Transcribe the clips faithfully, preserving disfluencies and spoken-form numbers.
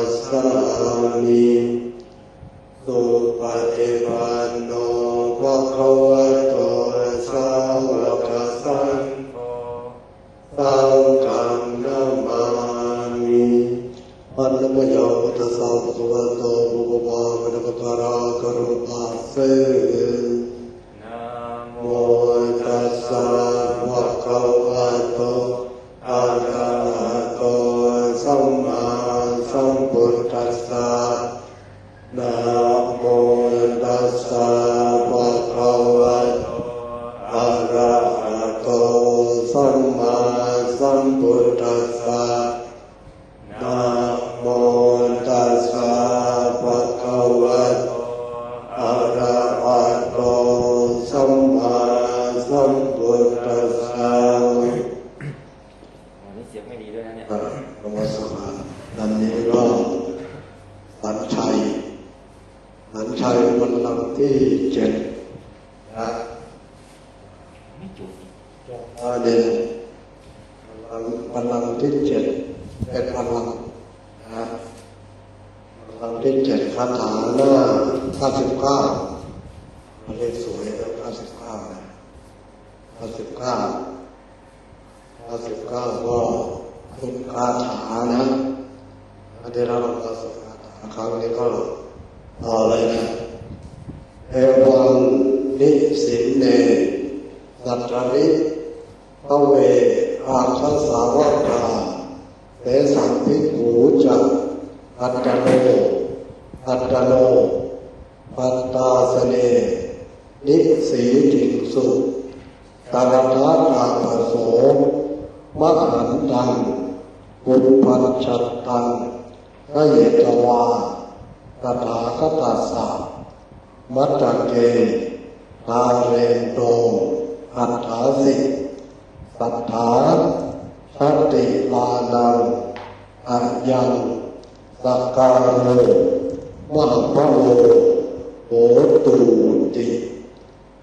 Sāmi. Supaṭipanno bhagavato sāvakasaṅgho, saṅghaṃ namāmi. Handa mayaṃ buddhassa bhagavato pubbabhāganamakārakurumbhāse. Namo tassa bhagavato arahato sammāsambuddhassa. Namo tassa bhagavato arahato sammāsambuddhassa. Namo tassa bhagavato arahato sammāsambuddhassa. วันนี้เสียงไม่ดีด้วยนะเนี่ย นมัสการ อันนี้ก็สัญชัย สัญชัยบัลลังก์ที่เจ็ดนะ ไม่จุด อันนี้บัลลังก์ บัลลังก์ที่เจ็ด เป็นบัลลังก์นะ บัลลังก์ที่เจ็ด คาถาหน้าห้าสิบเก้า เลขสวยนะ ห้าสิบเก้า นะ ห้าสิบเก้า ห้าสิบเก้า ก็เป็นคาถานะ อันนี้เรามาสวดคาถาครั้งนี้ก็ต่อเลยนะ Evaṃ nisinne sattari tve āga sāvakā tesaṃ bhikkhū ca attano attano paṭṭhāsane nisīdiṃsu. Tatra ṭhānaso mahantaṃ pumpacchattaṃ gahetvā tathāgatassa matthake kārento atthāsi. Sadā satirānaṃ ayaṃ sakkāro mahapphalāho hotūti.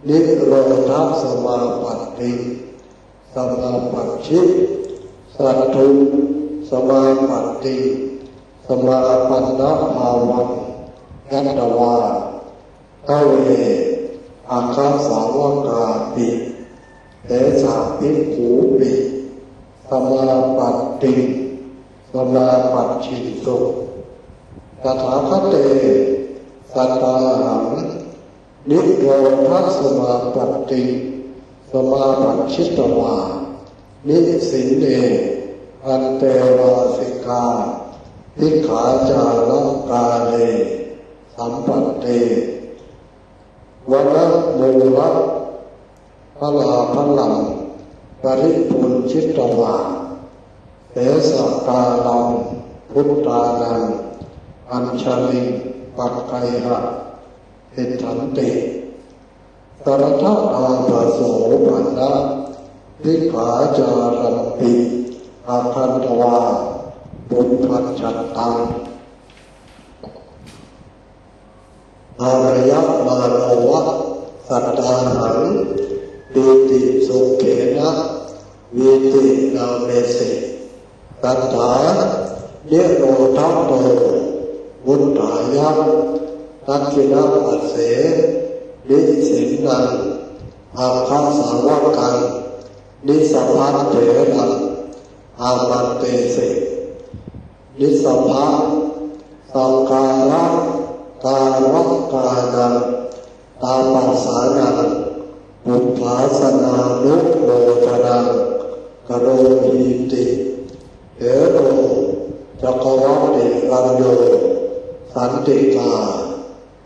Nirodhasamāpatti samāpatthisatthu samāpatti samāpannabhāvaṃ ñatvā tve āga sāvakāpi tesaṃ bhikkhūpi samāpattiṃ samāpaññinsu. Tathāgate satāhaṃ nirodhasamāpatti samāpaññitvā nisinne antevāsikā dīghākārakāle sampante vanamūlaphalābhalam paribhuñjitvā sesākāraṃ buddhānaṃ añjalim pakkaiyha tiṭṭhanti. Saraṇatāpaso pana dīghākārampi akkhantavā pumpacchattaṃ. Dhārayamāno va sattānaṃ pītisukhena vītināmesi. Tathā nirodhato vuṭṭhāya dakkhiṇapacce nisinnaṃ āgasāvakaṃ nisabbaṃ theraṃ āmantesi. Nisabbaṃ sakkārakārakānaṃ tāpasānaṃ pubbāsanānumodanaṃ karohīti. Thero cakkavattī añño santikā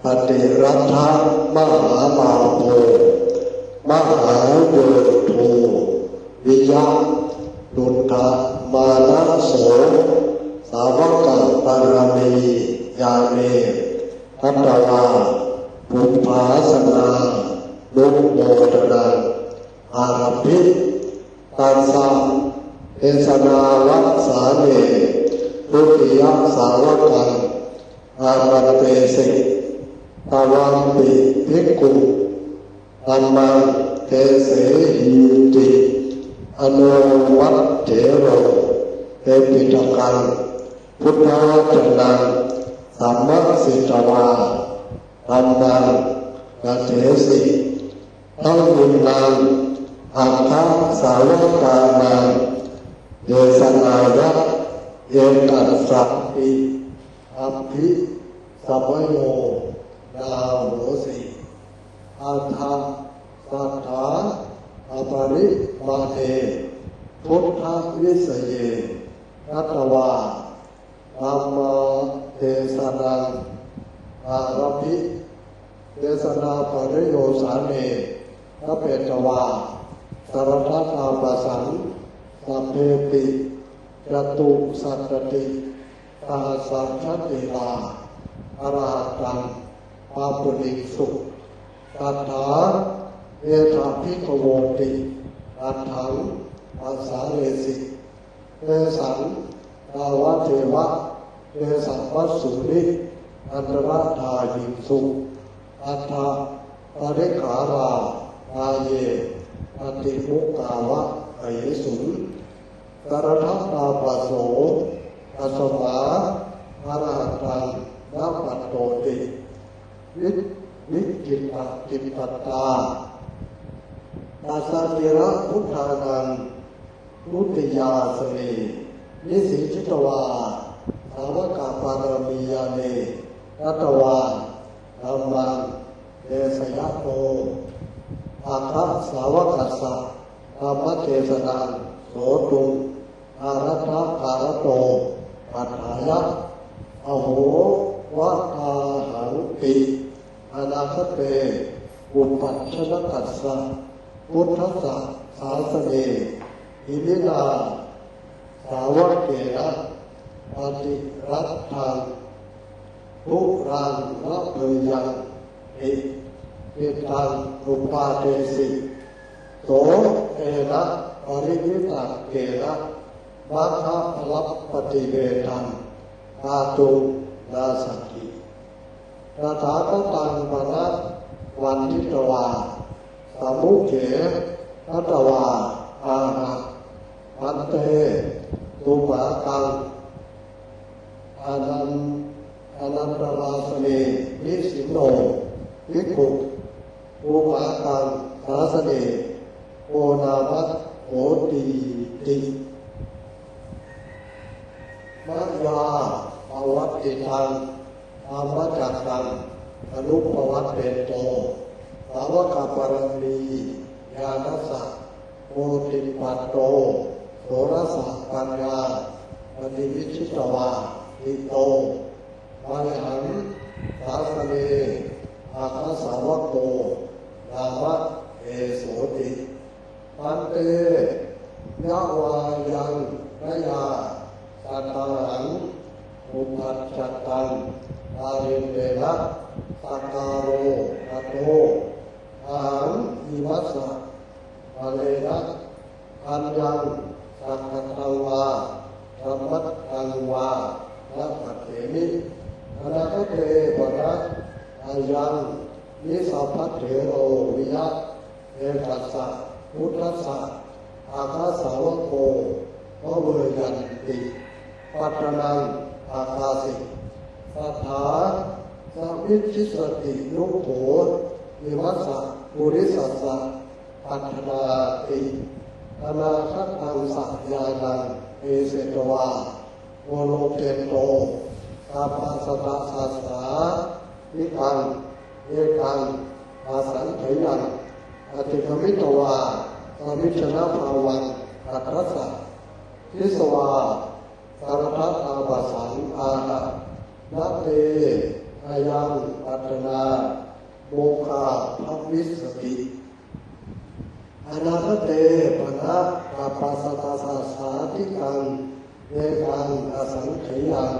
parittarattamahāmāgo mahāyodho viya tuṭṭhamānāso sāvakapāramī yāme katvā pubbāsanānumodanaṃ ārabhi. Tassa desanāvasane dutiyasāvakaṃ āmantesi. Tvaṃpi bhikkhu dhammaṃ desehīti. Ano va thero te piṭakaṃ Buddhavacanaṃ sammasitvā dhammaṃ gacchetthi. Taminnaṃ aggasāvakānaṃ desanāya ekassāpi abhisamayo nāhosi. Atha sattā aparimāṇe buddhavijaye katvā dhammadesanaṃ ārāpi desanāpariyosāne sapetvā saraṇatāpassaṃ sabbepi catusatati sahassañca tīrā arahantaṃ pāpuṇiṃsu. Tathā etha bhikkhavoti aṭṭhaṃ pasāresi. Tesaṃ tāvadeva kesavassūni antaradhāyīsu. Atha parikkharā kāye paṭimukhāva ahesuṃ. Saraṇatāpassaṃ kasmā arahantaṃ na pattoti. Vic- Vicchikacippattā. Tassākhīlabuddhānaṃ dutiyāsane nisīditvā sāvakapāramī yāne katvā dhammaṃ desayano aggasāvakassa dhammadesanaṃ sotuṃ araṭṭhakarato paṭṭhāya ahovatāhaṃ ti. Anāgate uppajjanakassa buddhassa sāsane iminā sāvakena paṭirattaṃ turaṃ labheyaṃ ti. Cittaṃ uppādesi. So tena pariniputena maggaphalappaṭivedhaṃ kātuṃ nassati. Tathāgataṃ pana vanditvā sammukhe katvā aha. Bhante, tumhākaṃ anan- anantarāsane nisinno bhikkhu tumhākaṃ sāsane ko nāma hotīti. Mayā pavattitaṃ dhammacakkaṃ anupavatteto sāvakapāramī ñāṇassa bodhipatto soḷasa paññā paṭivijitvā ṭhito mayhaṃ sāsane aggasāvako nāma hesoti. Bhante, yāvāyaṃ mayā sattahāṃ uppajjhattaṃ kālantena sakkāro kato, ahaṃ imassa kālena aññaṃ saṅghaṭṭhaṃ vā dhammaṭṭhaṃ vā na paṭṭhemi. Anāgate pana ayaṃ nissapathero viya ekassa buddhassa aggasāvako bhaveyanti paṭṭhanaṃ aggassi. Tathā samijjissati dukkho imassa purisassa paṭṭhanāti. Anāgataṃ ca ñāṇaṃ desetvā purohito sabbasatacassa ṭhitaṃ ekaṃ asaṅkheyyaṃ atikkamitvā samijjhanabhāvaṃ aṭṭhassa disvā saraṇatāpassaṃ aha. Na te ayaṃ paṭṭhanā moghā bhavissati. Anāgate pana sabbasatacassa ṭhitaṃ ekaṃ asaṅkheyyaṃ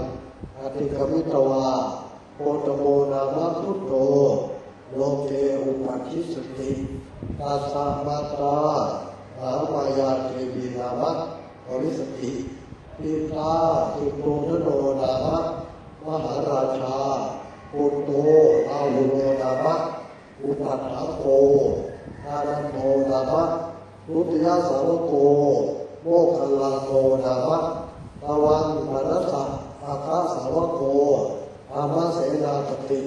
atikkamitvā gotamo nāma buddho loke upajjhati. Tassa mātā mahāmāyā devī nāma bhavissati. Pitā duryodhano nāma mahārājā, putro rāhulo nāma upaṭṭhāpo, ānando nāma dutiyasāvako, moggallāno nāma tvaṃ manasā Aggasāvako dhammasenāpati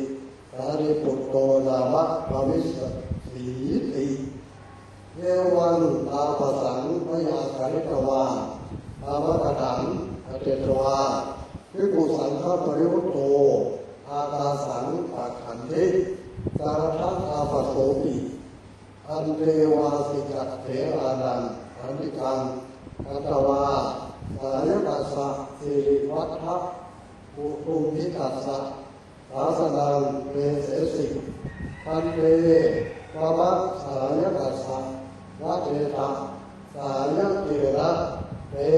Sāriputto nāma bhavissatī ti. Evaṃ ābhassam mayā karitvā dhammakkhandhaṃ paṭṭhitā bhikkhusaṅghaparivutto ākāsaṃ pakkhandhi sarathā ābhassopi. Antevāsikatherānaṃ santikaṃ katvā sāyakassa sirimaddhakuṭumbikassa sāsanaṃ desesi. Bhante, mama sāyakassa vadetha sāyakena te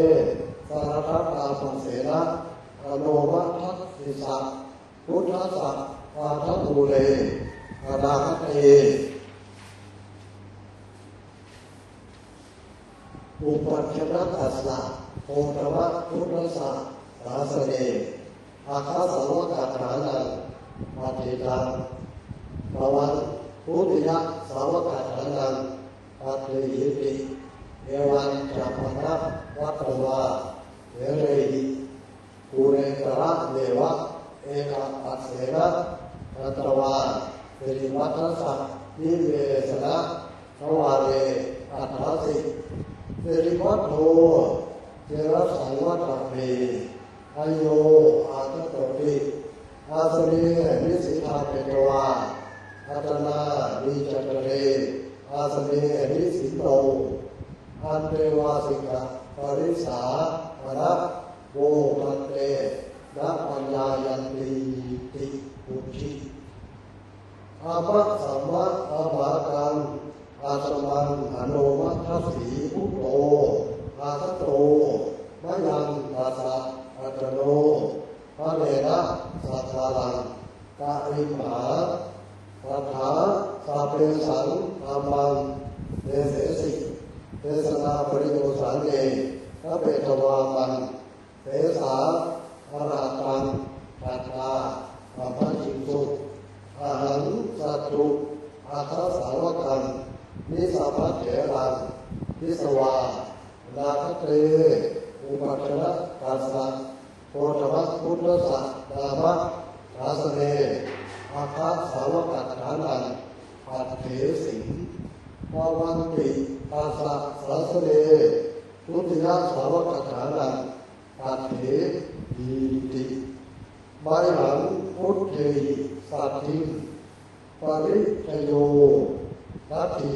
sarathā ābhassena anomadassissa buddhassa pādamūle anāgate upajjanakassa gotamabuddhassa sāsane aggasāvakatthānaṃ paṭṭhitaṃ tvaṃ dutiyasāvakatthānaṃ paṭṭhehīti. Evañca pana vatvā verehi kuletarāneva ekapassena katvā sirimaddhassa nivesana dvāre aṭṭhāsi. Sirimaddho therasāvaka me ayo āgato ti. Āsane nisīdapetvā attanā nīcatare āsane nisinno. Antevāsikaparisavanā vo bhante na paññāyantīti vucci. Ābhassam ābhākaṃ attamaṃ anomadassī buddho āgato mayaṃ tassa attano bhalena sakkāraṃ karimha. Tathā sabbesaṃ dhammaṃ desesi desanāpariyosāne sapetvā maṃ sesā arahantaṃ sadā sabbasīsu. Ahaṃ satthu aggasāvakaṃ nisabbatheraṃ disvā anāgate upajjanakassa gotamabuddhassa nāma sāsane aggasāvakatthānaṃ paṭṭhesiṃ. Bhavanti tassa sāsane dutiyasāvakatthānaṃ paṭṭhehīti. Mayaṃ buddhehi saddhiṃ parittayo natthi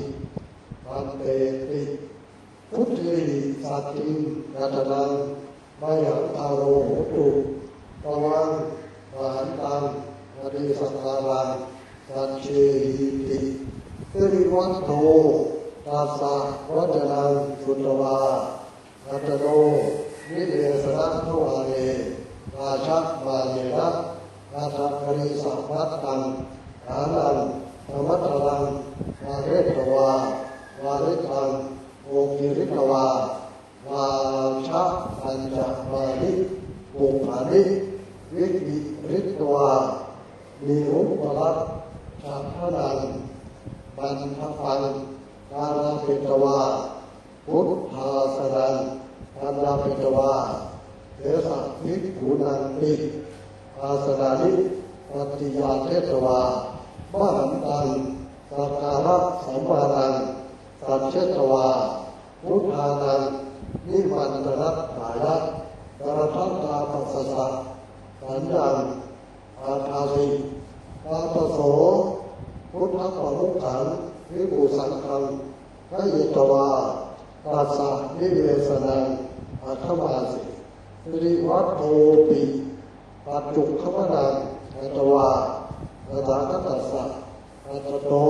bhanteti. Buddhehi saddhiṃ ratanaṃ mayaṃ ārohotu. Tvaṃ mahantaṃ natisakkāraṃ saccehīti. Sirimaddho tassa vacanaṃ sutvā attano nivesanadvāre rājamānena aṭṭhakarisamataṃ ṭhānaṃ dhammadharaṃ vāretvā vāritaṃ okiritvā vācāhañca māni pupphaṇi vikiritvā niguṃ palajjhaṭṭhanaṃ mandapaṃ ārapitvā buddhāsanaṃ ārapitvā sesabhikkhūnaṃ pi āsanāni pattiyāpetvā mahantaṃ sakkārasambhāraṃ sacchetvā buddhānaṃ nimantanatthaṃ sarathā ābhassassa saññaṃ aṭṭhāsi. Taṃ so buddhapāmokkhānaṃ bhikkhusaṅghaṃ gahetvā tassa nivesanaṃ aṭṭhamāsi. Sirimaddhopi paccukkhamaṇaṃ katvā tathāgatassa aṭṭhato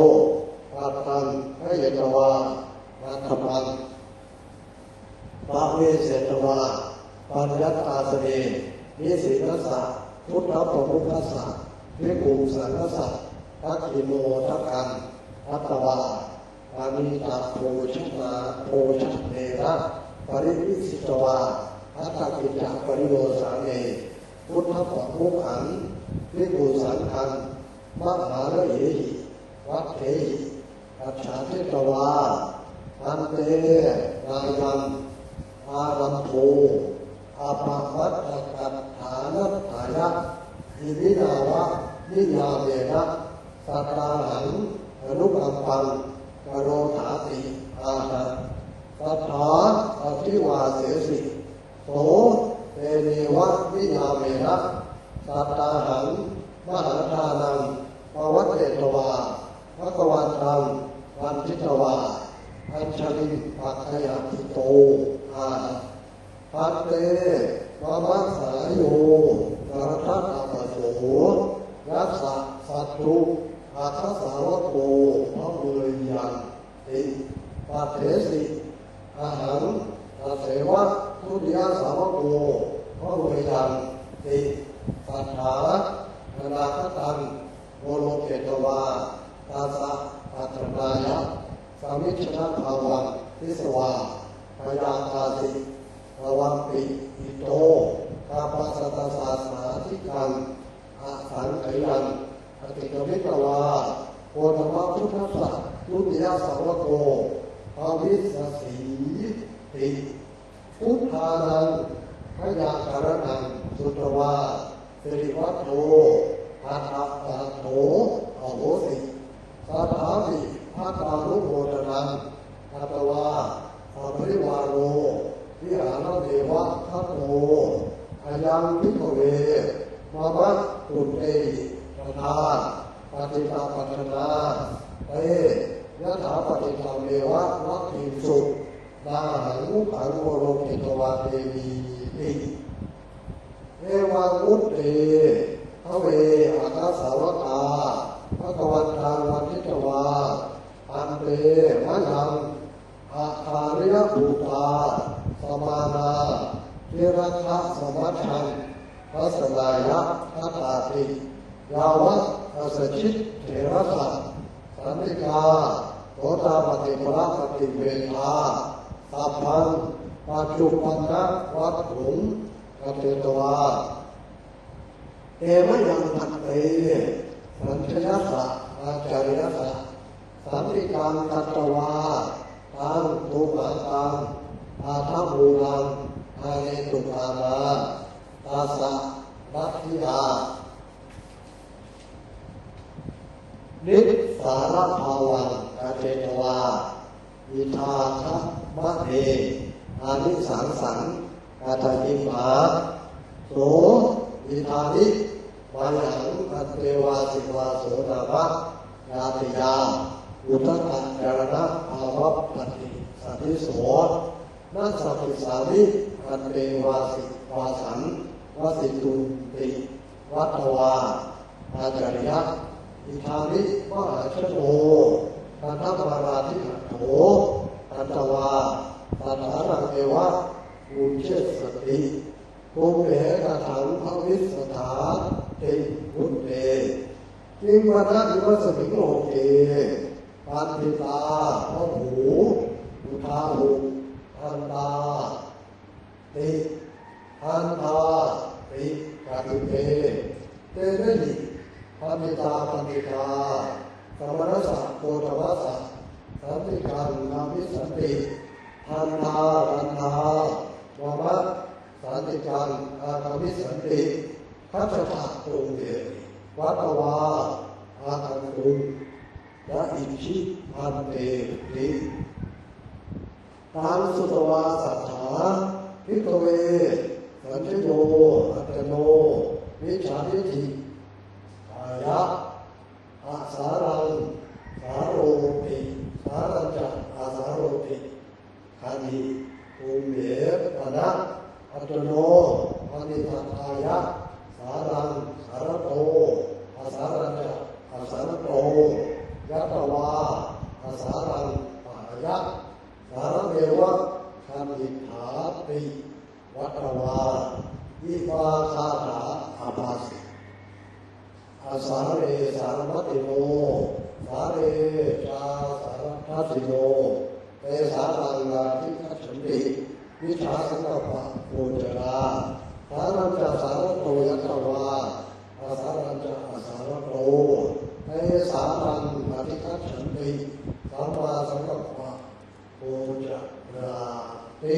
pattaṃ gahetvā kaṭṭhamā pavesetvā paññattāsane nisīdassa buddhapāmokkhassa bhikkhusaṅghassa dakkhiṇoddakaṃ katvā paṇītabhojanā bhojanena parivisitaṃ kattayicca pariyosāne buddhapāmokkhānaṃ bhikkhusaṅghaṃ mahārahehi vatehi pacchātetvā bhante nāyaṃ ārambho Appamattakatthānatthāya iminā va niyāmena sattāhaṃ anukampaṃ karothāti. Āha, satthā abhivāsesi. So teneva niyāmena sattāhaṃ mahādānaṃ pavadetvā bhagavantaṃ vanditvā añjalimakayaṃ. Ito āha, bhante, mama sāyo daratha tapaso yassa satthu aggāsāvako bhaveyyanti paṭṭhesi. Ahaṃ tasseva dutiyasāvako bhaveyyanti. Satthā anāgataṃ voropetvā tassa paṭhanāya samijjhanabhāvaṃ disvā byaggāsi. Tvampi ito kappasatasahassādhikaṃ asaṅkhyaṃ atikkamitvā gotamadhammassa dutiyasāvako bhavissasīti. Buddhānaṃ byākaraṇaṃ sutvā sirivaḍḍho athabbaddho ahosi. Satthāpi bhaddānumodanaṃ katvā saparivāro vihārameva gato. Ayaṃ bhikkhave mama puttehi tathāpatitapattanā, te yathāpatittameva laddhinsu, nāhaṃ mukhamaropitvā temīti. Evaṃ vutte have aggāsāvakā bhagavantaṃ vanditvā, bhante, mayaṃ ākāriyabhūtā samānā therāgasamajjhaṃ dassanāya gatā ti. Yāva assajittherassa santtikā sotapattiparamativedhā sabbaṃ paccuppannavatthum ghatitvā, te mayaṃ, bhante, sañjayassa ācariyassa santikaṃ katvā taṃ tumhākaṃ aṭṭhamūlaṃ hārētu kāmā. Tassa laddhiyā nissārabhāvaṃ ghatitvā idha dhammaṃ ānisaṃsaṃ kathayimha. So idāni mayaṃ, bhante, vāsivāso nāma ñātiyā udakacaraṇabhāvapaṭisadiso na sakissāmi, bhante, vāsivāsaṃ vāsitunti vatvā ācariya. Idāni mahājano gandhammārādhigātho hantvā saddhānaṃ eva bhuñjissati. Tumhe kathaṃ bhavissatha ti, buddhe? Kiṃ pana imasmiṃ loke paṇḍitā bahū uttāhu bhantā ti bhantā ti. Kataṃ te tehi bhantā paṇḍitā samaṇassa gotamayassa santikaṃ gamissanti, bhantā gandhā mama santikaṃ āgamissanti. Gacchata tumhe vatvā āgantuṃ na icchi, bhante ti. Taṃ sutvā satthā bhikkhave saññayo attano micchādiṭṭhiṃ āya asāraṃ sāroti, sārañca asāroti. Kataṃ tumhe pana attano paṇḍitatthāya sāraṃ sārato asārañca asārato ñatvā asāraṃ pahāya sārameva paṇḍitāti vatvā imā gāthā abhāsi. Asāre sāraṃ dassino, sāre ca sāraṃ dassino, te sāraṃ nābhigacchanti, micchāsaṅkappagocarā. Sārañca sārato ñatvā asārañca asārato, te sāraṃ abhigacchanti, sammāsaṅkappagocarāti.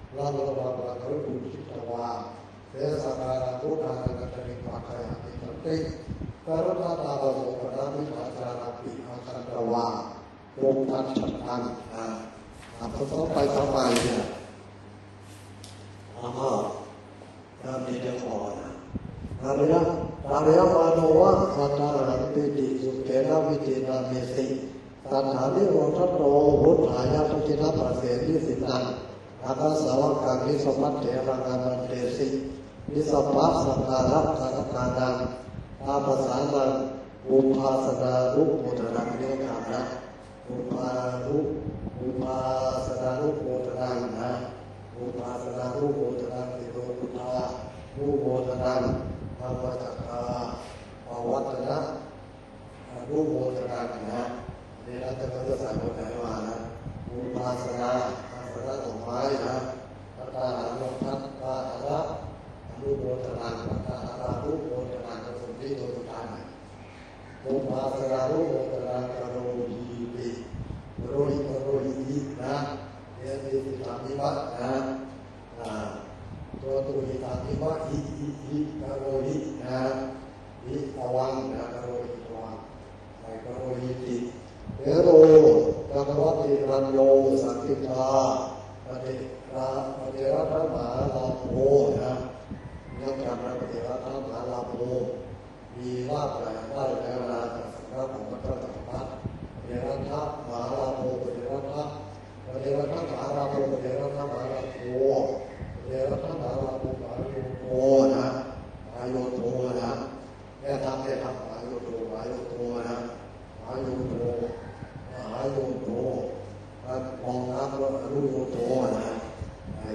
Laṅkatā paṭhaviṃ ujjhitvā, sesā kāyā buddhānaṃ kataliṃ pakkhayanti. Santi karuṇātāpaso paṭhaviṃ ācārāpi akhandvā, upaṭṭhataṃ. อ่ะ อ่ะ ซ้ำๆ ไปซ้ำๆ มาเนี่ย อ่ะ ก็ ก็มีเรื่องพอนะ Tāriyamāno va saddāhaṃ pītisukkhena vidhinamesi. Saddhā nirodhato buddhāya dakkhiṇapacchesinaṃ, āgāsāvakaṃ nissabbaṃ theraṃ āmantesi. Nissabbasakkāra gaganānaṃ ābhasānaṃ, pubbāsanānumodanaṃ. เรียกกันนะ Pubbānu, pubbāsanānumodanaṃ นะ pubbāsanānumodanaṃ, siropuṭṭhānumodanaṃ, dhammacakkaṃ pavattanaṃ, anumodanaṃ นะ อันนี้แล้วแต่เขาจะใส่บทไหนมานะ Pubbāsanā, อาสนะดอกไม้นะ Paṭṭhānaṃ, paṭṭhāna anumodanaṃ, paṭṭhānānumodanaṃ, ก็สนธิตัวสุดท้ายหน่อย Pubbāsanānumodanaṃ karohīti. Karohi, karohīti นะ เรียน Tuhitameva นะ อ่า ตัว Tuhitameva, hi, hi, hi, karohi นะ hi tvaṃ นะ karohi tvaṃ ใส่ karohīti. Thero ca kavati rañño, saṅgītā paṭira-, paṭiratthamahālāho นะ เรื่องการ paṭiratthamahālāho มีลาภหลายได้แล้วนา จากสำนักของพระเจ้าจักรพรรดิ Paṭiratthamahālāho, paṭirattha, paṭiratthamahālāho, paṭiratthamahālāho, paṭiratthamahālāho, mahāyogo นะ mahāyogo นะ แม่ทัพ แม่ทัพ mahāyogo, mahāyogo นะ mahāyogo, mahāyogo นะ กองทัพก็ anuyogo นะ ใคร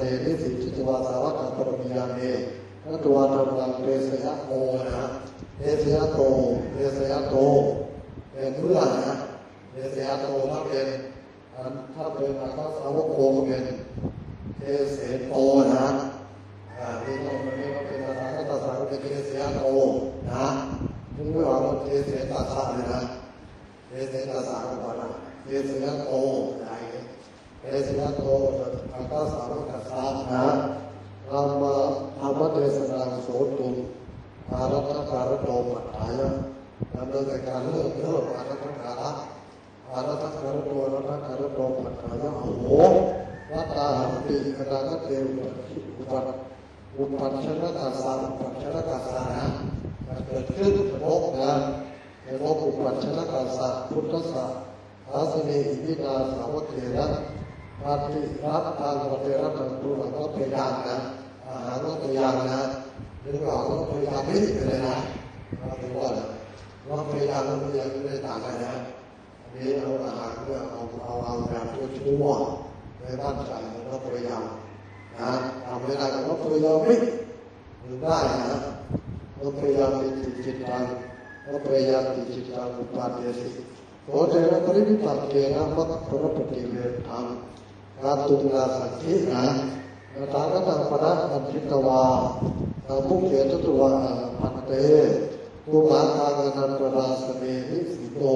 sāsane nisīdi jitavā sāvakā paranimāye, tato dhammaṃ desayato นะ desayato desayato เป็นเมื่อนะ desayato ถ้าเป็นอันถ้าเป็นอัคคสาวกก็เป็น deseto นะ อ่านี่ก็มันไม่ก็เป็น tasā ก็ tasā ก็เป็น desayato นะ ถึงไม่ว่ามัน desetassa เลยนะ desetassa ก็พอนะ desayato นะ desayato akasāvakassa นะ dhamma dhammadesanaṃ sotuṃ āraddhakarato paṭṭhāya ดำเนินการเลิกเลิก āraddhakara āraddhakarato āraddhakarato paṭṭhāya aho rattāhampi anāgate upajji upat upajjanakassa upajjanakassa นะ จะเกิดขึ้นจะพบนะจะพบ upajjanakassa buddhassa sāsane iminā sāvakena paṭirattaṃ paṭirattaṃ ตัวหลังก็ พยัญชนะ อาหารก็ พยัญชนะ หรือว่าก็ พยายามไม่เป็นเลยนะ เราถือว่าเรา พยายามมันยังไม่ได้ต่างกันนะ อันนี้เอาอาหารเพื่อเอาเอาเอาแบบชั่วๆไม่มั่นใจแล้วก็พยายามนะทำไม่ได้ก็พยายามไม่ถึงได้นะ vippayyāti cittaṃ vippayyāti cittaṃ uppādesi, so tena parimitaṃ kena maggaphalappaṭivedhaṃ kātuṃ nāsakkhī นะ Tathāgataṃ pana vanditā, sāvake ca tuvaṃ āha, bhante, tumhākaṃ anantarāsane nisito,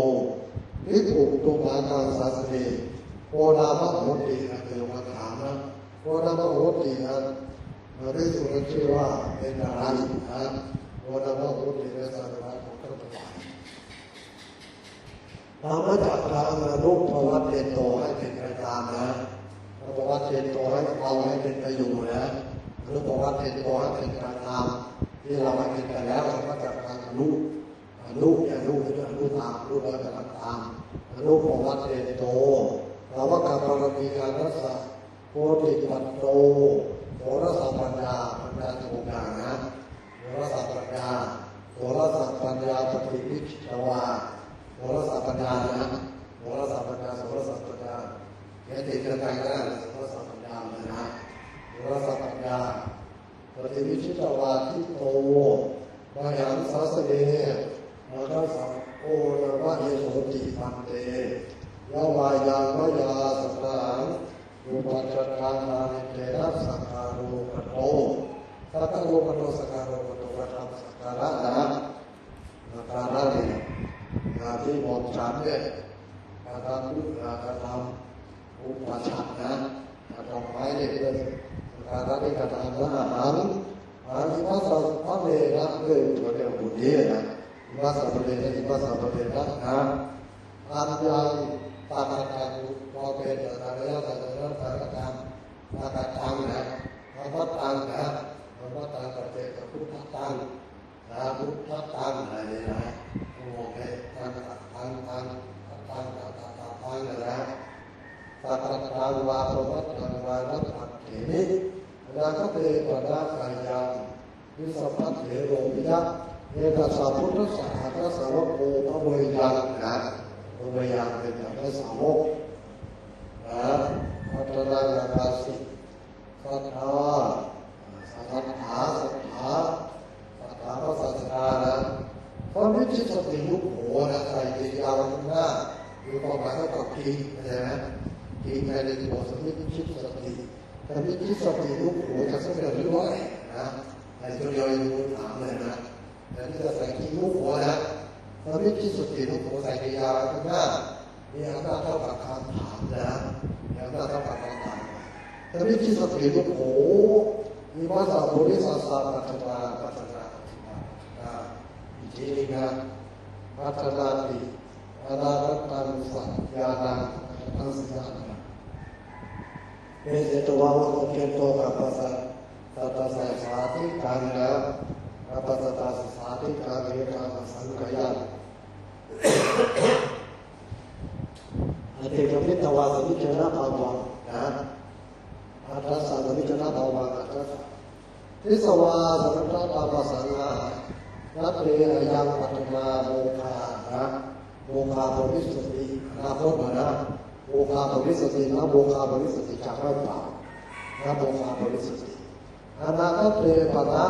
bhikkhu tumhākaṃ sāsane, ko nāma hoti. อาจจะยกมาถามนะ ko nāma hoti นะ ไม่สุรเชื่อว่าเป็นอะไรนะ ko nāma hoti ในศาสนาของท่านทั้งหลาย Dhammacakkam anupavatteto ให้เป็นไปตามนะ anupavatteto ให้เอาให้เป็นไปอยู่นะ anupavatteto ให้เป็นไปตามที่เราให้เป็นไปแล้ว dhammacakkam anu anu เนี่ย anu คือ anu ตาม anu แล้วจะทำตาม anupavatteto sāvakapāramikānassa bodhipatto โสรสปัญญา ปัญญาสิบหกอย่างนะ โสรสปัญญา โสรสปัญญา paṭivijjitavā โสรสปัญญานะ โสรสปัญญา โสรสปัญญา เขียนติดกันไปก็ได้ โสรสปัญญาเลยนะ โสรสปัญญา paṭivijjitavā ṭhito mayhaṃ sāsane, āgha sā ko nāma esoti, bhante, yāvāyaṃ mayā satthaṃ upajaṭṭhaṃ, ānantena sakkārūpato. Sakkārūpato, sakkārūpato ก็ทำสักการะนะ สักการะเนี่ย ที่มองฉันเนี่ย กระทำ กระทำ อุปชฌานะ ดอกไม้เนี่ย เพื่อสักการะที่กระทำนะ ahaṃ, ahaṃ imassa bhaddena ด้วยตัวเดียวบุญนี้นะ imassa bhaddena, imassa bhaddena นะ อันยัง sakkattaṃ พอเป็นอนัตตา sakkattaṃ, sakkattaṃ นะ dhammattaṃ นะ dhammattaṃ paccekabuddhataṃ นะ buddhataṃ อะไรเนี่ยนะ โอเค taṃ, taṃ, taṃ, taṃ, taṃ, taṃ นะ sakkattaṃ vā pamāṇaṃ vā na bhanteti, anāgate pana ayaṃ visuddhasīlo viya, etassa buddhassa āgha sāvako bhaveyaṃ นะ bhaveyaṃ เป็น āgha สาวก นะ พัฒนาการสิ ศรัทธา ศรัทธา ศรัทธา ศรัทธาพระศาสดานะ สมิจฉิสตินุโขนะ ใส่กิริยาไว้ข้างหน้า มีความหมายเท่ากับพิง เข้าใจไหม พิงในตัว สมิจฉิสติ สมิจฉิสตินุโขจะสำเร็จหรือไม่นะ ในตัวเดียวยังถามเลยนะ แต่ที่จะใส่กิริยานุโขนะ สมิจฉิสตินุโข ใส่กิริยาไว้ข้างหน้า มีอำนาจเท่ากับคำถามนะ มีอำนาจเท่ากับคำถาม สมิจฉิสตินุโข imassa purisassa paṭhamanā paṭhamanā paṭhamanā, iccena paṭhanāti, anāgatasya ñāṇaṃ, anāgatassa ñāṇaṃ. Esetvā upakkheṭo gabbhassa- ttasattā sādhikaṃ na, gabbhassattā sādhikaṃ ekaṃ asaṅkhātaṃ. Aṭṭhekavitvā samijjhānabhāvaṃ na, aṭṭhassa samijjhānabhāvaṃ aṭṭhassa. Disvā sahassadhammasaṅghaṃ na, te ayaṃ paṭhamā mokkha na, mokkho bhavissati, อนาคตนะ mokkho bhavissati, na mokkho bhavissati จะไม่เปล่า na mokkho bhavissati. Anāgate pana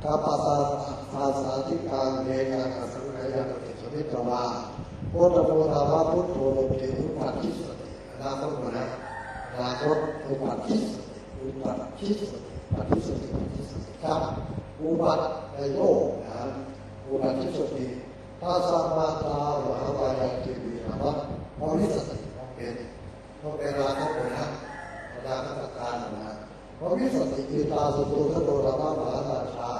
gabbhassattā sādhikaṃ ekaṃ asaṅkhātaṃ. Aṭṭhekavitvā, gotamanāma buddho loke uppādissati. อนาคตนะ อนาคต uppādissati, uppādissati, uppādissati, uppādissati ครับ upat ในโลกนะ uppādissati. Tasmā mahāvāyāti virāma bhavissati. ต้องเป็น ต้องเป็นอนาคตนะ อนาคตการนะ bhavissati. Kittā suddhodāno nāma, mahārājā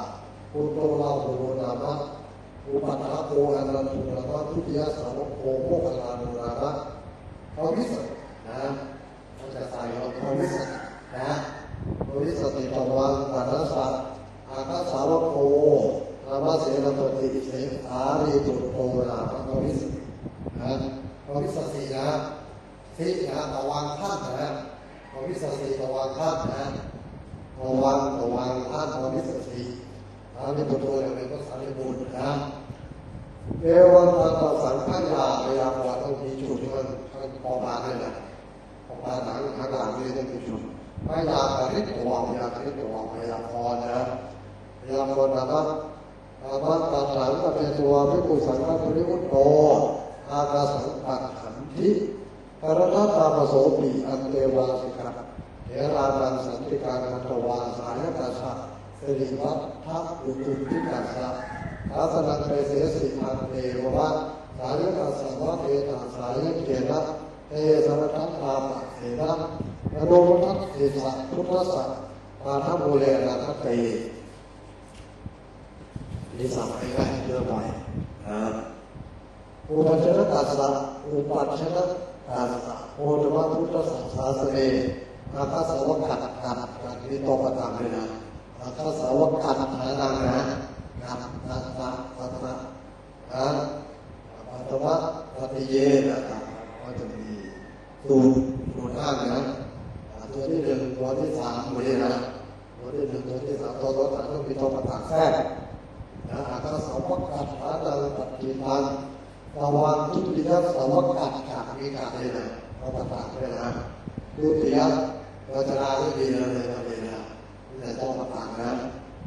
Kundo Rāhulo nāma, Uppannako Ānando nāma, dutiyā sāvako Moggallāno nāma, bhavissati นะ มันจะใส่เรา bhavissati นะ bhavissati tvaṃ manasā āgha sāvako nāma, senāpati Sārīputto nāma, bhavissati นะ bhavissati นะ สิ นะ ตะวัง ท่าน นะ bhavissati tvaṃ ท่าน นะ ตะวัง ตะวัง ท่าน bhavissati สารีปุตโต อย่างเป็นพระสารีบุตรนะ Evaṃ tattha saṅkhayā พยากรณ์ต้องมีจุดที่มันมันประมาณนี้นะ ประมาณหลังหลังหลังนี่ต้องมีจุด พยากริตวา พยากริตวา พยากรณ์นะ พยากรณ์ nāma nāma kaṭṭhaṃ apetvā bhikkhusaṅghaparivutto āgha sampatiṭṭhati, kallaṃ tattha pāsasopi antevāsakā therānaṃ santikaṃ katvā sāyakassa sirivaddhabhūtuddhikassa dasanaṃ desesi bhante mama. Sāyakassa vate taṃ sāyakena te saraṇaṃ āpajjena manomathāsi sa buddhassa paddamūle rakkhaṭe. นี่สับง่ายๆเยอะหน่อยนะ Upajjanakassa, upajjanakassa, Gotama buddhassa sāsane, aggasāvakassa, นี่ต้องประกาศด้วยนะ aggasāvakassa นะ นะ นะ นะ นะ paṭhamatiyena ก็จะมี สูตร สูตรห้านะ อ่า ตัวที่หนึ่ง ตัวที่สาม หมดเลยนะ ตัวที่หนึ่ง ตัวที่สาม ตัว ตัวสาม ต้องมีตัวประกาศแทรกนะ aggasāvakassānaṃ paṭṭhitaṃ, tvaṃ dutiyasāvakassāmi กาเลยนะ ตัวประกาศด้วยนะ dutiya เราจะลาไม่ดีนะเลยนะเลยนะ นี่แหละตัวประกาศนะ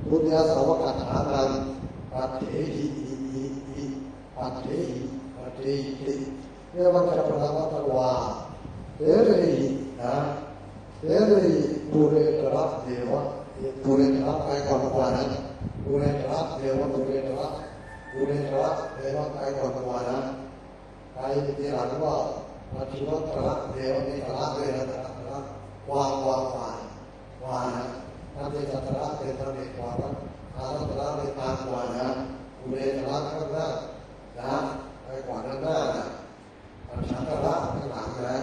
dutiyasāvakassānaṃ paṭṭhehi, hi, hi, hi, paṭṭhehi, paṭṭheti. Evañca pana bhagavā terehi, นะ terehi pūretvā devā, pūretvā ไปก่อนกว่านะ pūretvā devā, pūretvā, pūretvā devā ไปก่อนกว่านะ ไปทีหลังว่า paṭivatā devā มีตระด้วยนะ ตระ กว่า กว่า กว่า กว่านะ ถ้าเป็นสัตระเป็นทางเอกกว่านะ อารัตระเป็นทางกว่านะ อุเรตระข้างหน้านะ ไปกว่าด้านหน้านะ อันฉันทระข้างหลังนะ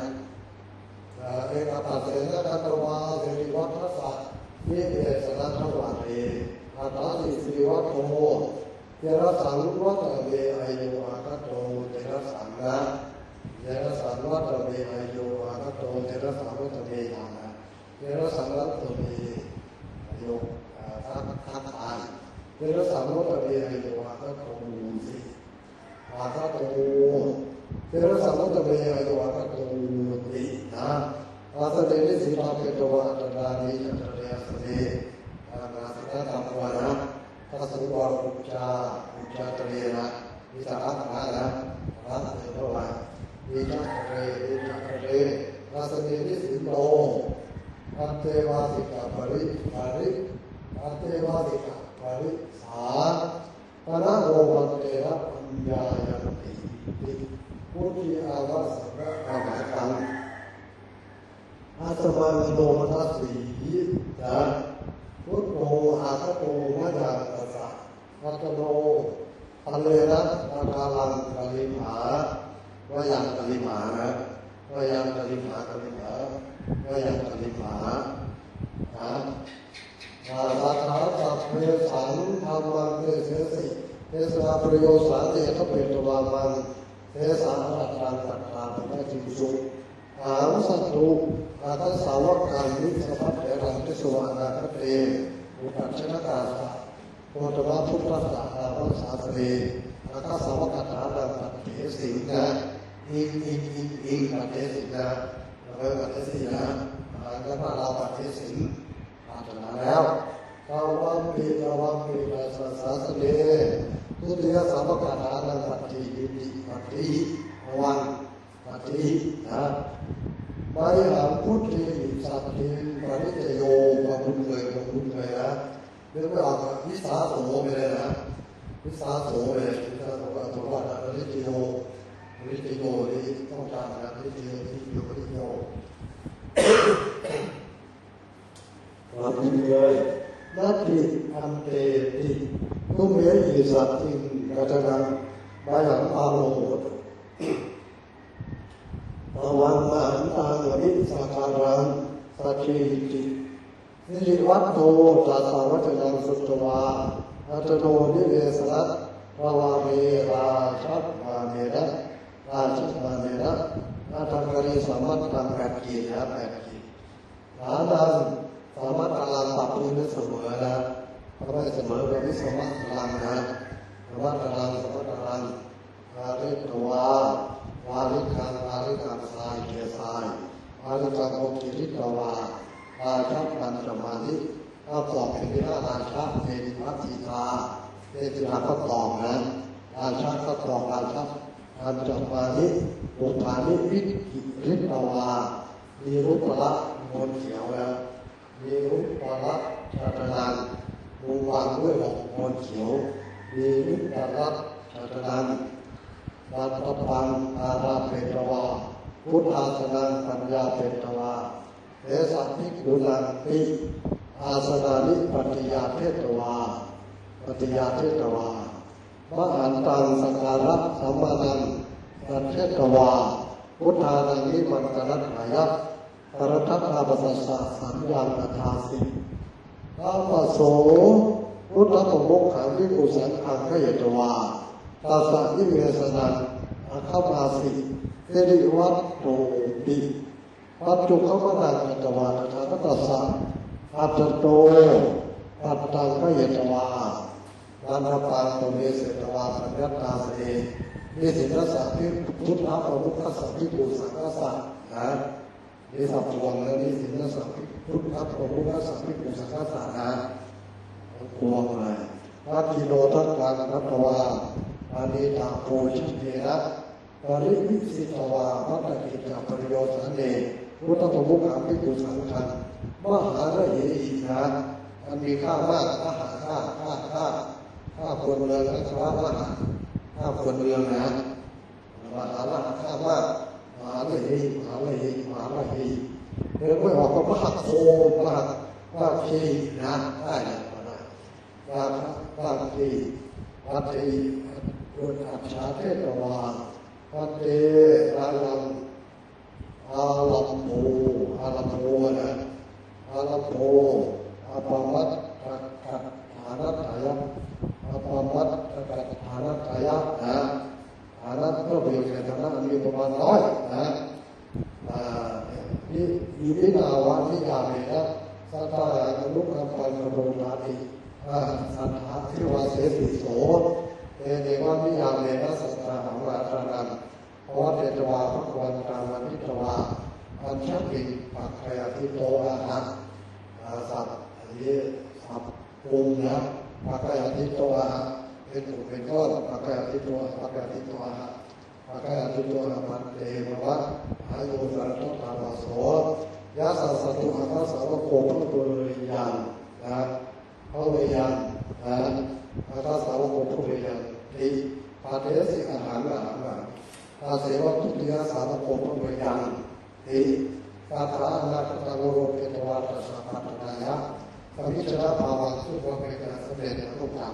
เอ่อ ekapaccena katvā sirivaddhassa nivesanaṃ dvāre, atthāsi sirivaddho, terasaṃ vata me ayo āgato, terasaṃ na, terasaṃ vata me ayo āgato, terasaṃ vata me yāna, terasaṃ vata me ayo, อ่า ทัก ทักทาย terasaṃ vata me ayo āgato, āgato, terasaṃ vata me ayo āgato ti นะ āsane nisīdaṃ petvā aṭṭhānāni cattāri āsane, อ่า อาสนะ ทำตัวนะ Tasmā ujā, ujā ทะเลนะ มีสระ สระนะ สระเสริมเข้ามา nīcakkhare, nīcakkhare, āsane nisinno, antevāsikā pari, pari, antevāsikā parisā, pana no bhante na paññāyantīti. Vuḍḍhī āva saraṇamakaṃ, asmaṃ manomathāsi, นะ buddho āgato mayaṃ dasa ratano, palena pākāraṃ kalimha, mayaṃ kalimha นะ mayaṃ kalimha, kalimha, mayaṃ kalimha, นะ Saṭṭhā sabbesaṃ dhammaṃ desesi, desanāpariyosāni, yathāpetvā maṃ desā, ātattaṃ sattā pavacīsū. Ahaṃ sādhu aggasāvakaṃ visuddhasīlaṃ dasvā anāgate, upajjanakassa Gotamabuddhassa dhammasāsane, aggasāvakassānaṃ paṭṭhesiṃ, นะ อิง อิง อิง อิง paṭṭhesiṃ นะ เราไป paṭṭhesiṃ นะ อาหารก็มา เรา paṭṭhesiṃ อาจจะมาแล้ว tvampi, tvampi buddhassa sāsane, dutiyasāvakassānaṃ paṭṭhihīti, paṭṭhi, ระวัง paṭṭhi นะ mayhaṃ buddhehi saddhiṃ paricayo, พอคุ้นเคย พอคุ้นเคยนะ นึกไม่ออกอะ visā so ไปเลยนะ visā so ไปเลย visā so ก็ตัวว่านะ paricayo, paricayo นี่ต้องจำนะ paricayo, paricayo, paricayo. Natthi antetti tumhehi saddhiṃ, kaccanaṃ mayhaṃ ārohatu. Tvaṃ mahantaṃ avisakkhātaṃ saddhihīti. Sirivaddho tattha vacanaṃ sutvā, attano nivesanaṃ dvāre, rājamānena, rājamānena, aṭṭhākārī samantā, แปดขีดนะ แปดขีด Sānaṃ samantaraṃ ปรับพื้นให้เสมอนะ ถ้าไม่เสมอก็ visamantaṃ นะ samantaraṃ, samantaraṃ, dhāritvā vāriṃ, vāriṃ ทราย เขี่ยทราย vāriṃ ก็เขี่ยทราย rājamaññamāni ก็ปลอกเป็นที่ห้า rājā เป็นพระสีทา เป็นสีทาก็ปลอกนะ rājā ก็ปลอก rājamaññamāni puppāni vigiritvā มีรูปพระมนต์เขียวนะ มีรูปพระรัตนัง มุงวางด้วยหอกมนต์เขียว มีรูปพระรัตนัง mantapaṃ ārāpetvā, buddhāsanaṃ paññāpetvā, tesaṃ bhikkhūnaṃ pi āsanāni pattiyādhetvā, pattiyādhetvā, mahantaṃ sakkārasamānāni saññhetvā, buddhānaṃ nimantaṇatthāya, karatha ābhāsassa saññaṃ adāsi. Ābhāso buddhapamokkhānaṃ bhikkhusaṅghaṃ gahetvā, tassa nivesanaṃ āgamāsi. Sirivatthupi pañcuppasāmaṃ katvā tathāgatassa, aggato pattaṃ gahetvā, mandapaṃ pavesetvā pañcasate nisinnassa buddhapamokkhassa bhikkhusaṅghassa, นะ มีสับพวงแล้ว nisinnassa buddhapamokkhassa bhikkhusaṅghassa นะ พวงเลย dakkhiṇottakaṃ katvā paṇidhā bhojamhena, parivisitavā bhaddekiccapariyosāne, buddhapamokkhānaṃ bhikkhusaṅghaṃ mahārahehi นะ มันมีค่ามาก มหา ค่า ค่า ค่า ค่าควรเมือง นะ ค่ามหา ค่าควรเมือง นะ มหา ค่ามาก mahārahehi, mahārahehi, mahārahehi. เรียกไม่ออกก็ mahāko, mahā, mahārahehi นะ ได้นะ ได้ mahārahehi, atthi, atthādetvā, bhante, ayaṃ ārambho, ārambho นะ ārambho appamattakaṭṭhānatthāya, appamattakaṭṭhānatthāya นะ ฐานะ ก็เปรียบเสมือนฐานะอันมีประมาณน้อยนะ อ่า iminā va niyāmena sattāhaṃ anukampaṃ karomāti. อ่า satthā devā sesī so, teneva niyāmena sattāhaṃ ādarāmi. Pavattitaṃ bhagavantaṃ vanditvā pañcapiṃ paccayātīto aha. อ่า ศัพท์ อันนี้ ศัพท์กลุ่มนะ paccayātīto aha เป็นกลุ่มเป็นก้อน paccayātīto aha, paccayātīto aha, paccayātīto aha, bhante mama, āyū vaḍḍhatu ābhāso, yassa saddo āgā sāvako bhāveyanti, นะ bhāveyanti นะ āgā sāvako bhāveyanti, padesi ahaṃ, ahaṃ, ahaṃ, tasseva dutiyā sāvako bhāveyanti. Tattha anāgatā nāropitvā tassa patthanāya samijjhanabhāvaṃ, คือความเป็นกลางสำเร็จแล้วต้องการ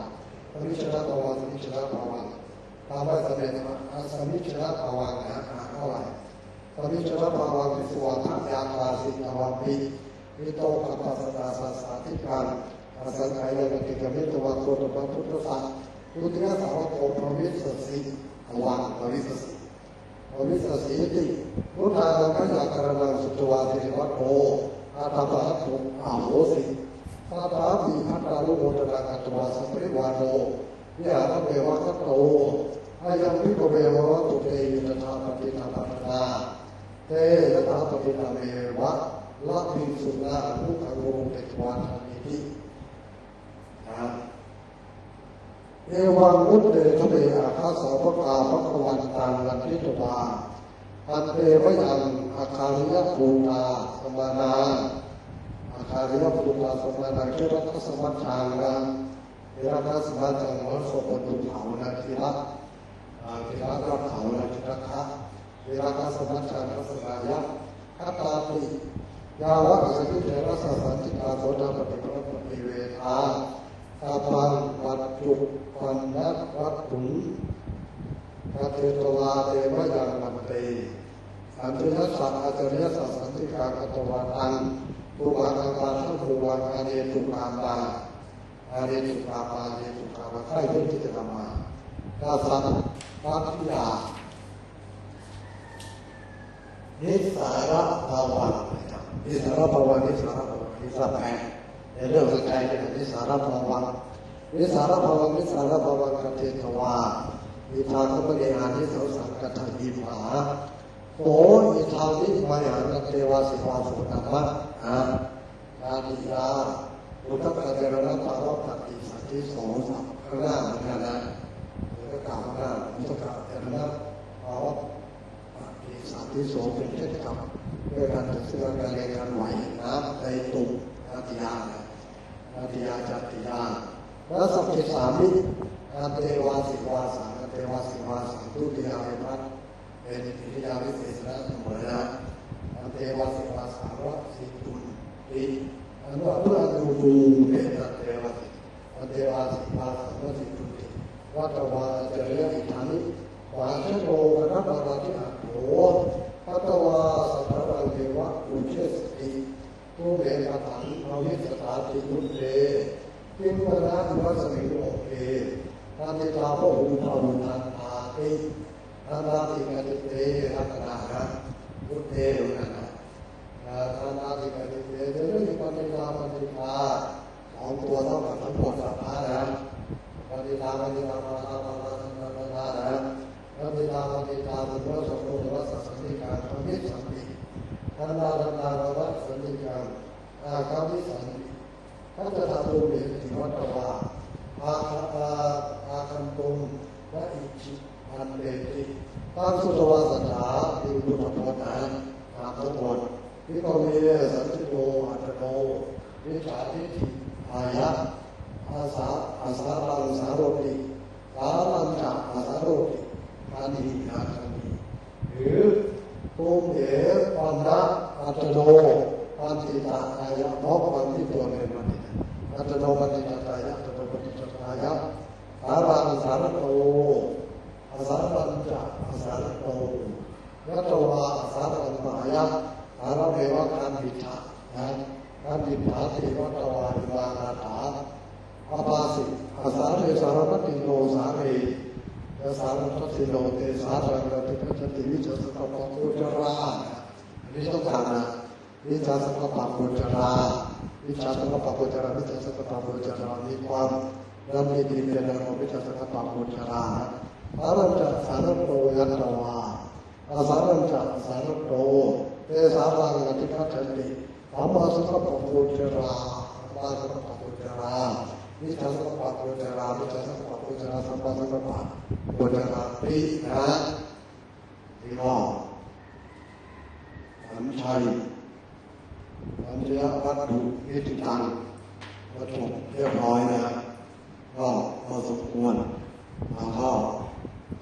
samijjhanabhāvaṃ, samijjhanabhāvaṃ, ทำให้สำเร็จ samijjhanabhāvaṃ นะ อ่านเท่าไหร่ samijjhanabhāvaṃ visuddhā bhāsitavāpi, vītarokappassatā sahassadhikā asaṅkhātaṃ atikkametvā gotamaṃ buddhassa dutiyā sāvako bhavissasi. Avaṃ bhavissasi, bhavissasīti. Buddhānaṃ byakaranaṃ sutvā sirivato ātappamakaruṃ ahosi. Tathāpi bhaddānumodanā katvā saparivāro vihārameva gato. Ayaṃ bhikkhave bhagavato te yathāpatitā paṭṭhānā, te yathāpatitāmeva labhinsu, na anukampaṃ karometvā dānīti. นะ Evaṃ bhanteti khaṭṭhānaṃ āgāsāvakā bhagavantaṃ vanditvā, bhante mayaṃ ācariyabbhūtā samānā, ācariyabbhūtā samānā khilattasammajjhaṃ, khilattasammajjhaṃ หมายความว่าบรรลุเขานะ khilattasammajjhaṃ นะ khilattasammajjhaṃ dassanāya khattāti. Yāva akkhayuga therā sahassantikā sotāpattiparamā paṭivedhā sabbaṃ pañcuppadānavatthuṃ gahetvā te mayaṃ bhante saññassa ācariya sahassantikā katvā taṃ tumhākaṃ pāturahu vaṃ ahetukāmā, ahetukāmā, ahetukāmā ใคร่ด้วยจิตกรรมมา dassapattiyā nissārabhāvaṃ, nissārabhāvaṃ, nissārabhāvaṃ นี่สับแปล ในเรื่องของใจเนี่ย nissārabhāvaṃ, nissārabhāvaṃ, nissārabhāvaṃ gahetvā idāgamaṃ ānisaṃsaṃ kathayīmā. So idāni mayhaṃ katvāna devā sīvāso nāma jātiyā udakajarānapāvappaṭisaddhiso. ข้างหน้าเหมือนกันนะ แล้วก็กล่าวข้างหน้า udakajarānapāvappaṭisaddhiso เป็นเช่นกับ เป็น การถึงซึ่งการเรียนการไหวนะ ในตุ่มนาติยานะ นาติยาจัตติยา na sakkissāmi, antevāsi vāsaṃ, antevāsi vāsaṃ, dutiyā vipassā เป็นกิริยาวิเศษณเสมอนะ antevāsi vāsaṃ vasitunti, อันว่าเพื่ออยู่เป็น antevāsi, antevāsi vāsaṃ vasitunti, vatvā ācariya idāni, mahāseno khandhamāratimhāto, katvā sādāraṃ neva ujjhāyasati, tumhe khathaṃ bhavissatāti. Buddhe, kinnughaṃ ivasmiṃ loke, pantitā bahū bahudantā ti, dānādidhammaṃ te rakkhanāya, buddhe เหมือนกันนะ อ่า dānādidhammaṃ te, เดี๋ยวนี้ pantitā, pantitā สองตัวเท่ากับทั้งหมดสัพพะนะ pantitā, pantitā mātā, mātā sannamātā นะ pantitā, pantitā puttā, puttā sannikaṃ bhavissanti, dānādidhammaṃ sannikaṃ āgamissanti, tacchadaṃ tumheti vatvā, āga-, ā-, āgantuṃ na icchibhanteti. ตั้งสุตวาสัตถา มีอุปพจน์นะ นามทั้งหมด bhikkhave santīdho attano micchattāti, āya asa-, asāraṃ sāroti, sārañca asāroti, khandhi na khandhi. หรือ tumhe pana attano pantitā, āya เพราะความที่ตัวเป็นบัณฑิต attano panditattāya, attano panditattāya, sāraṃ sārato, asārañca asārato, ñatvā asāraṃ māyā, sārameva khandhetha, นะ khandhetthāti. Vatvā imaṃ ātā, abhāsi, asāre sāramattino, sāre ca sāramattino, te sāraṃ natikaccanti, micchāsaṅkappagocarā. อันนี้ต้องฟังนะ micchāsaṅkappagocarā, micchāsaṅkappagocarā, micchāsaṅkappagocarā มีความดำริผิดเป็นอารมณ์ micchāsaṅkappagocarā. Sārañca sārato, ñatvā asārañca asārato, te sāraṃ natikaccanti, sammāsaṅkappagocarā, sammāsaṅkappagocarā, micchāsaṅkappagocarā, micchāsaṅkappagocarā, sammāsaṅkappagocarāti นะ สี่ข้อ สัญชัย สัญชยวัตถุนิฏฐิตัง ก็จบเรียบร้อยนะ ก็พอสมควร แล้วก็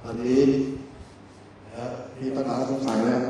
อันนี้นะ มีปัญหาสงสัยไหม นะ